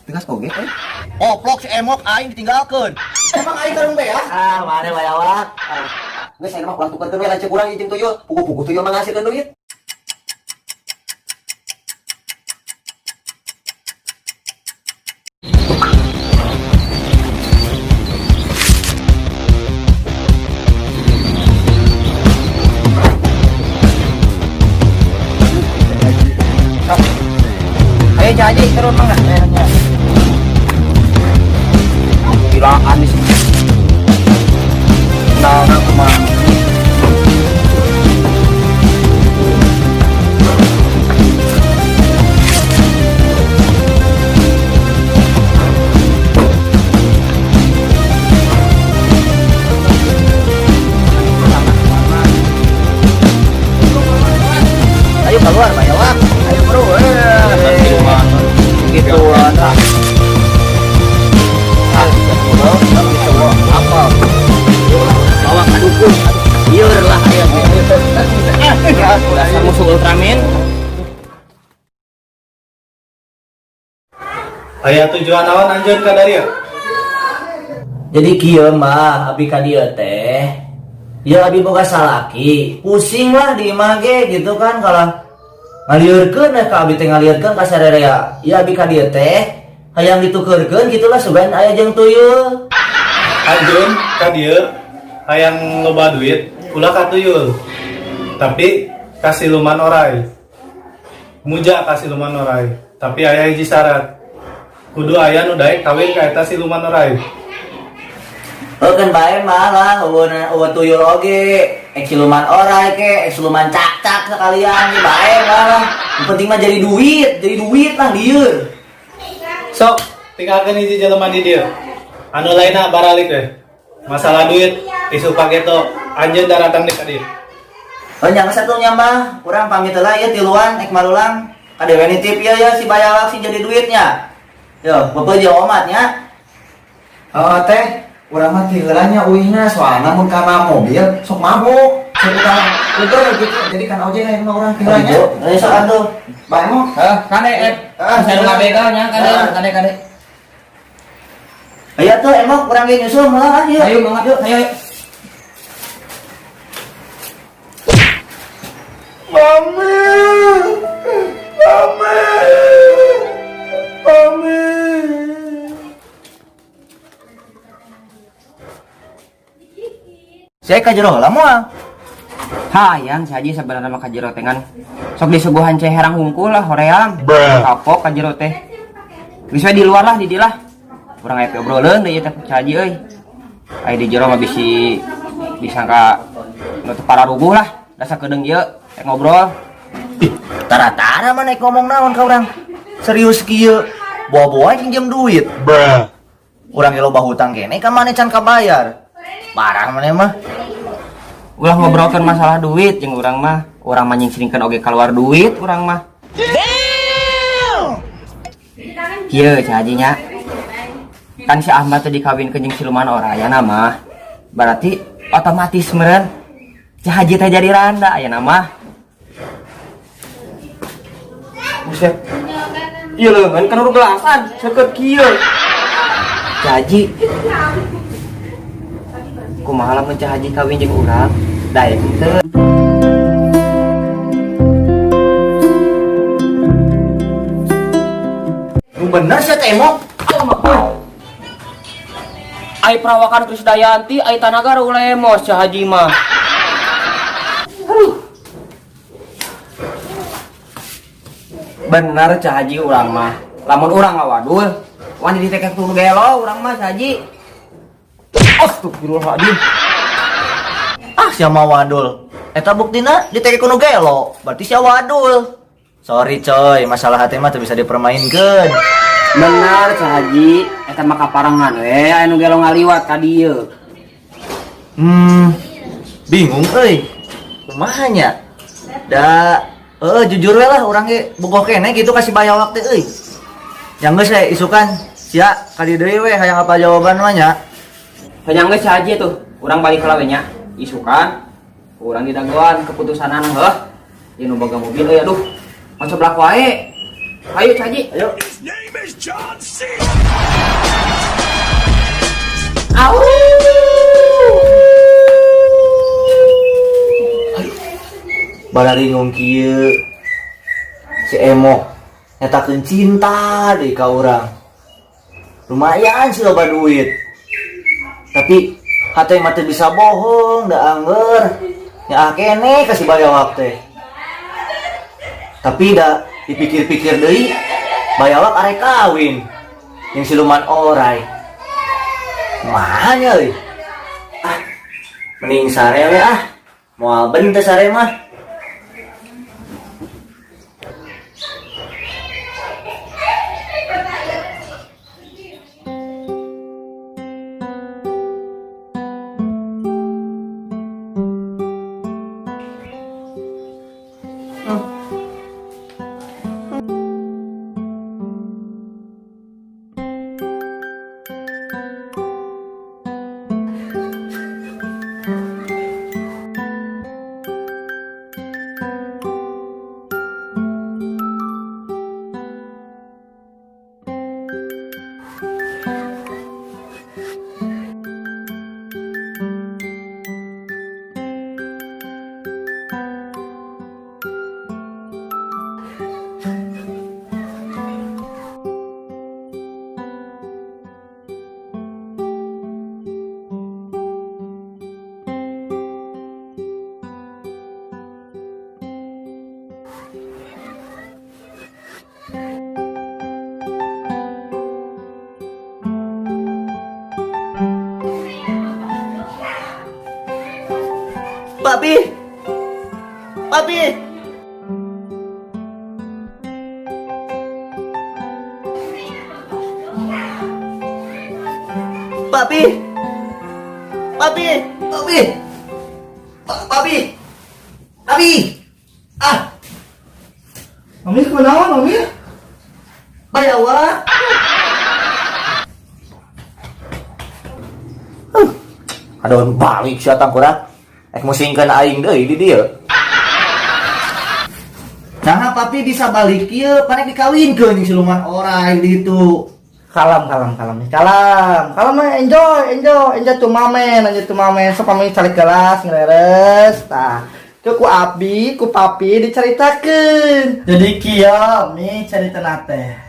Tegas oge eh. Oplok si Emok aing ditinggalkeun. Emang aing karung beas? Ah, mana bayawak. Ah. Geus ayeuna mah urang tukerkeun we lanceuk urang jeung tuyul. Puguh-puguh tuyul mah ngahasilkeun duit. Ayo Cak Haji turun mangga. Gilaan di sini. Nah, nah, kumaha. Ayo keluar bayawak. Ayo bro. Gitu ah. Ah, gitu gitu apa? Bawa ka dukun. Lieur lah aya ge. Dasar musuh Ultraman. Aya tujuan naon anjeun ka dieu? Jadi kieu mah abi ka dieu teh. Ya abi boga salaki, pusing lah di imah ge gitu kan kalau ngalieurkeun ka abi teh ngalieurkeun ka sarerea. Ya abi ka dieu teh hayang ditukeurkeun gitulah sugan aya jeung tuyul. Anjeun ka dieu hayang loba duit, ulah ka tuyul. Tapi ka siluman orai. Muja ka siluman orai, tapi aya hiji syarat. Kudu aya nu daek kawin ka eta siluman orai. Oh kan bae mah lah, eueuh tuyul oge, ek siluman orai ke, ek siluman cakcak sekalian ge bae mah lah. Yang penting mah jadi duit lah lieur. Sok, tinggalkeun hiji jelema di dieu. Anu lainna baralik we. Masalah duit, isuk pageto anjeun daratang di ka dieu. Oh nya satunya mah, urang pamit heula ieu tiluan ek malulang. Kadewe nitip ieu ya si bayawak sing jadi duitnya. Yo, bapak jeung omat nya. Heeh teh, urang mah ti heula nya uihna soalna mun kana mobil sok mabuk. Sok utang uber gitu. Jadi kan ojek aya mah urang ti heula nya. Ayo sok atuh. Bae mah. Heh, kade Ah, saya ngabegal nya kade, Ah. kade kade. Ayo tuh Emok urang ge nyusul mah ah yuk. Ayo mangga, yuk, ayo. Ayo. Mami. Mami. Mami. Saya ka jero heula moal. Hayang si Haji sebenarnya mah ka jero teh ngan sok disuguhan cai herang hungkul lah hoream. Kapok ka jero teh. Geus we di luar lah di dieu lah. Urang aya obroleun deui teh si Haji euy. Aya di jero mah bisi disangka nu teu pararuguh lah. Dasar kedeung ieu rek ngobrol. Ih, tara-tara mah naik ngomong naon ka urang. Serius kieu. Boa-boa pinjam duit. Urang ge loba hutang kene ka maneh can kabayar. Parah maneh mah. Ulah ngobrolkeun masalah duit jeung urang mah. Urang mah nyingsiringkeun oge keluar duit urang mah. Kieu Cak Haji nya. Kan si Ahmad teh dikawinkeun jeung siluman orai aya mah. Berarti otomatis meureun Cak Haji teh jadi randa aya mah. Buset. Ieu leungeun kan urang gelasan seukeut kieu. Cak Haji. Kumaha lamun Cak Haji kawin jeung urang? Daek teu. Nu bener sia teh Emok. Ai perawakan Krisdayanti, ai tanaga ulah emos Cak Haji mah. Aduh. Bener Cak Haji urang mah. Lamun urang ngawadul, wani ditekek turu gelo urang mah Cak Haji. Astagfirullahaladzim. Ah sia mah wadul. Eta buktina ditekek kuno gelo, berarti sia wadul. Sorry coy, masalah hati mah teu bisa dipermainkeun. Bener Cak Haji, eta mah kaparengan we anu gelo ngaliwat ka dieu. Bingung euy. Kumaha nya? Da jujur we lah urang ge bogoh keneh gitu ka si bayawak teh euy. Yang geus we isukan sia ka dieu deui we hayang apa jawaban mah nya. Hayang geus Cak Haji tuh, urang balik heula we nya. Isukan urang didagoan keputusanan heuh. Ieu nu boga mobil euy aduh. Macoblak wae. Ayo Ceu Haji. Ayo. Au. Bararingung kieu. Si Emok nyatakeun cinta deui ka urang. Lumayan sih loba duit. Tapi hate mah teu bisa bohong, da angger. Nya kene ka si bayawak teh. Tapi da dipikir-pikir deui, bayawak arek kawin jeung siluman orai. Kumaha nya euy? Ah, mending sare we ah. Moal ben teh sare mah. Papi. Papi. Papi. Papi. Papi. Papi. Papi. Ah. Mami kunaon, Mami? Bayawak. Aduh, balik sia tangkurak. Musingkeun aing deui di dieu. Nah, papi bisa balik kieu, panek dikawinkeun jeung siluman orai di ditu. Kalem, kalem, kalem, kalem. Kalem, enjoy, enjoy, enjoy tuh mamen, enjoy tuh mamen. Sok mami calik gelas ngeres. Tah, ke ku abi, ku papi diceritakeun. Jadi kieu mi cerita teh.